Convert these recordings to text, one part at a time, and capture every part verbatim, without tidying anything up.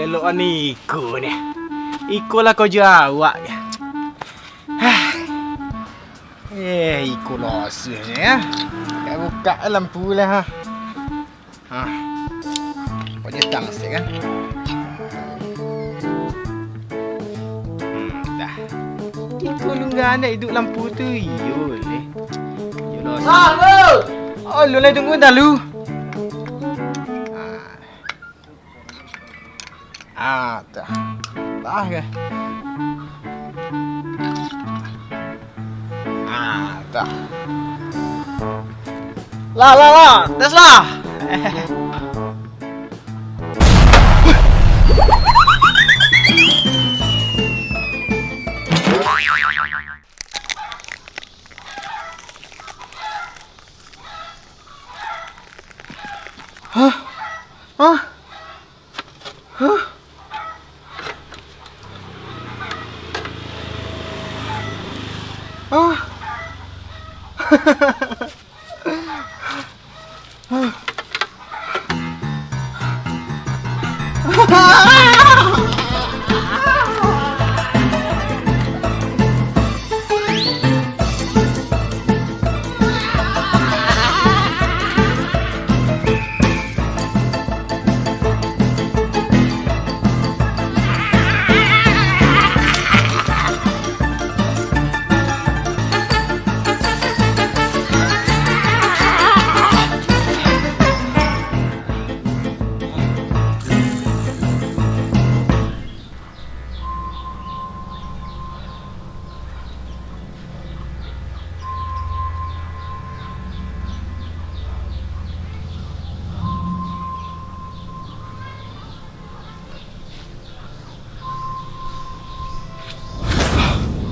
Lo ni iko ni. Iko lah ko jawab. Hah. Eh, iko lah hasilnyo, ya. Ka bukak lampu lah, ha. Ha. Pokoknyo tang sek, kan. Hmm, dah. Iko lungga dak iduik lampu tu, iyo leh. Iyo lah. Ah, lu. Oh, lu lah tunggu dah lu. Ah. Ah, dah. Dah ke? Ah, dah. Lah, lah, lah. Tes lah. Hah? Hah? Hah? Hah?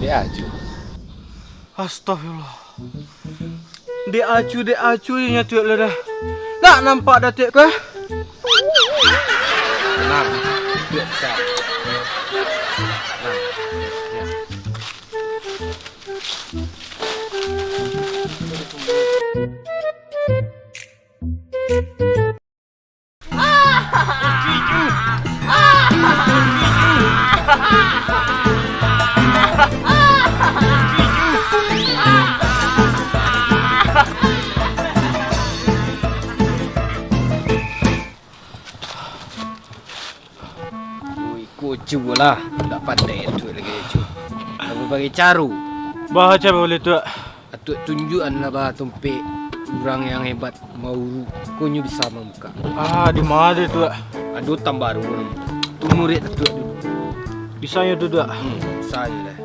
Dek Acu. Astagfirullah. Dek Acu, Dek Acu je nyo Tuak lah dah. Nak nampak dah Tuak ko? Tenang, Tuak bisa. Tenang. Ui, kucu lah. Dak pandai Atuak lagi, Cu. Kamu bagi caru. Bah, caro boleh, Tuak. Atuak tunjuakanlah bah tumpek urang yang hebat mauru. Konyo bisa mambukak. Ah, di ma tu, Tuak? Ado tambaru namo. Tu murid Atuak dulu. Bisanyo tu, Tuak? Hmm, bisanyo lah.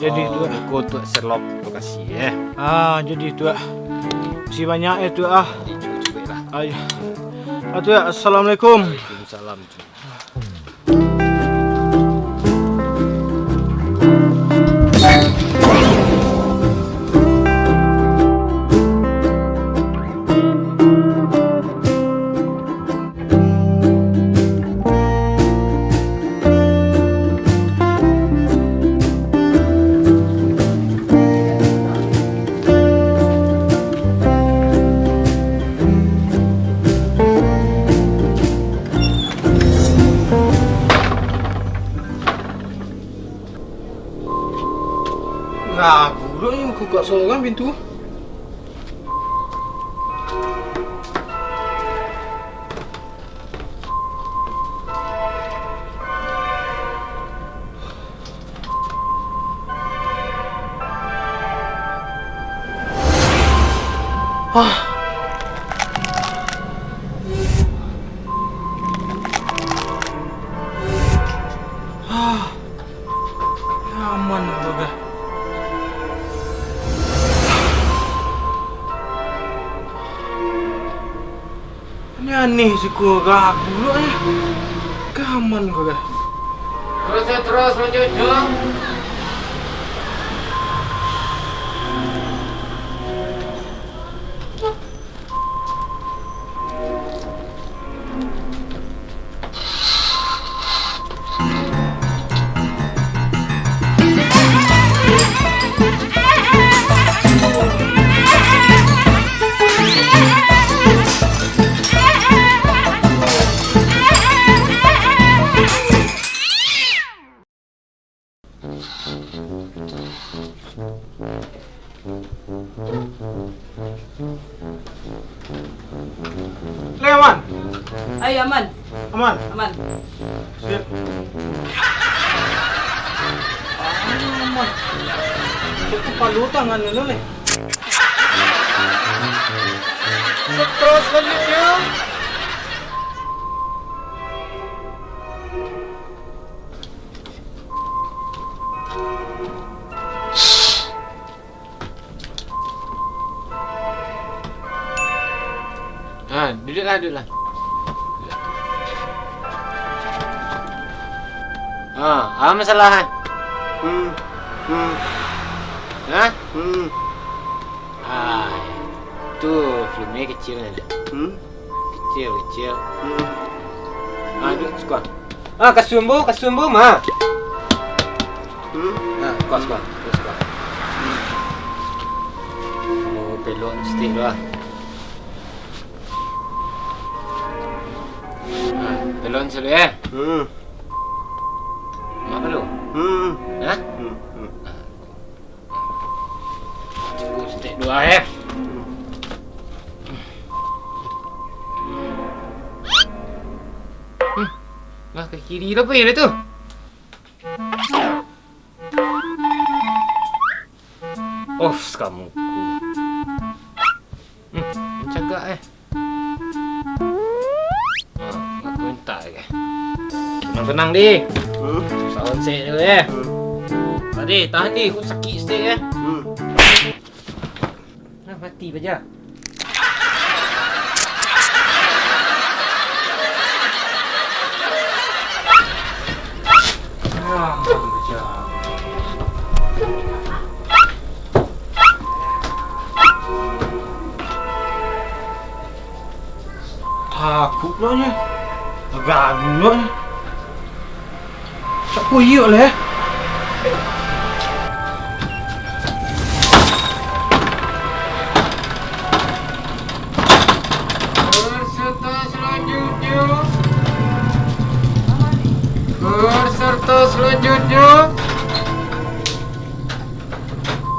Jadi, oh, Tuak. Ko Tuak selok lokasi, eh. Ah, jadi, Tuak. Makasih banyak, eh, Tuak, ah. Jadi, cubo-cubo lah. Ayo. Ah, Tuak, assalamualaikum. Waalaikumsalam. Ragu lo ni, bukak sorang pintu. Ah. Ah. Nyaman tu dah. Aneh-aneh siko ragu lo eh. Kaman ko dah. Terus, terus, maju, maju. Lai aman? Ai, aman. Aman? Aman. Siap. Aman. Cukup palu tangan dulu nih. Terus lanjut, yuk. Ha, duduaklah, duduaklah. Ha, apa masalah, ha? Hmm. Hmm. Ha? Hmm. Ah, tu volume kecil aja. Hmm. Kecil, kecil. Hmm. Ah, duduak siko. Ah, kasumbu, kasumbu, ma. Hmm. Ah, siko, siko, siko. Oh, pelok stick tu ah. Ah, pelok dulu, eh. Hmm. Mak perlu? Hmm. Hah? Hmm. Hmm. Ah. Cukup stick dua, eh. Hmm. Lah, ka kiri lah, apa yang ada tu? Of, kamu. Hmm, cagak, eh. Ah, aku minta, eh. Tenang, tenang, Di. Hmm. Sawan sek dulu, eh. Hmm. Tadi, tahan, Di. Aku sakit stick, eh. Hmm. Nah, mati baja. Ah, baja. Takut pulo nyo. Gagu pulo nyo. Sak kuyuak lah, eh. Peserta selanjutnya. Peserta selanjutnya.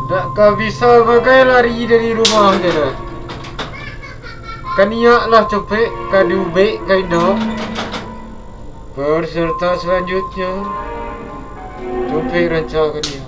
Dak ka bisa bagai lari dari rumah je dah. Kaniak lah copek, ka diubek ka indak. Peserta selanjutnya, copek rancak kaniak.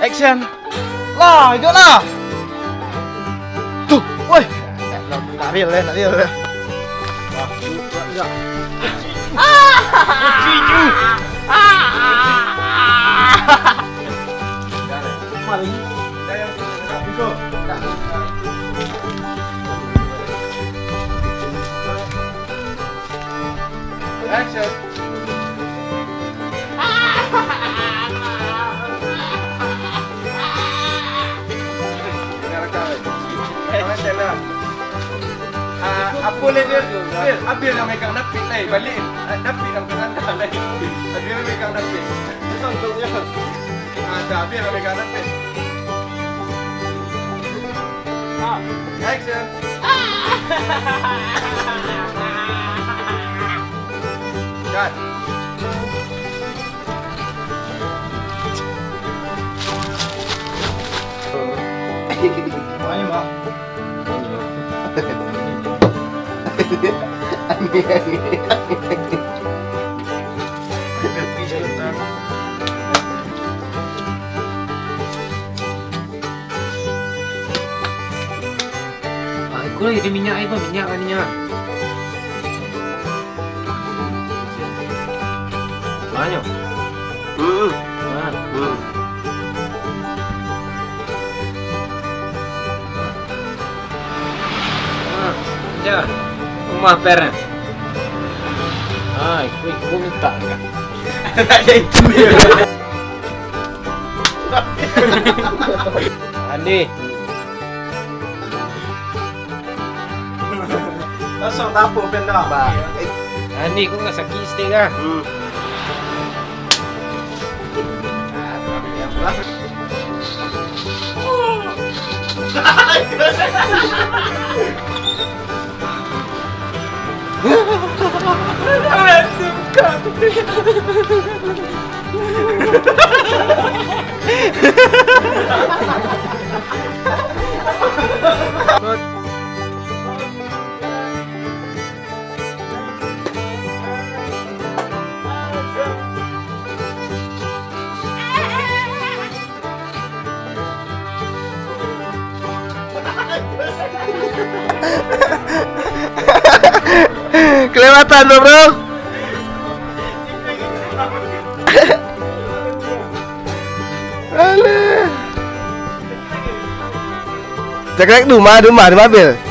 Action. Lah, iduiklah. Tuh, woi. Nak real, eh, nak real, eh. Wah, iduik, iduik. Mari. Action. Ah, apo lai, Bil? Bil, Abil nan megang dapik lai, baliak. Ah, dapik nan ka sandal lai. Abil nan megang dapik. Ah, dah, Abil nan megang dapik. Ah, action. Cut. Ah, iko lah jadi minyak ai, Bang. Minyak kan minyak. Banyak. Hmm. Nah. Hmm. Ya, rumah per. Ah, iko-iko minta ka. Andi. Kosong tapo pen dah. Ba. Andi, ko ndak sakik sitik ka? Hmm. Kelewatan tu, bro. Alah. Cakap tu mah, tu mah, tu mah, Bil.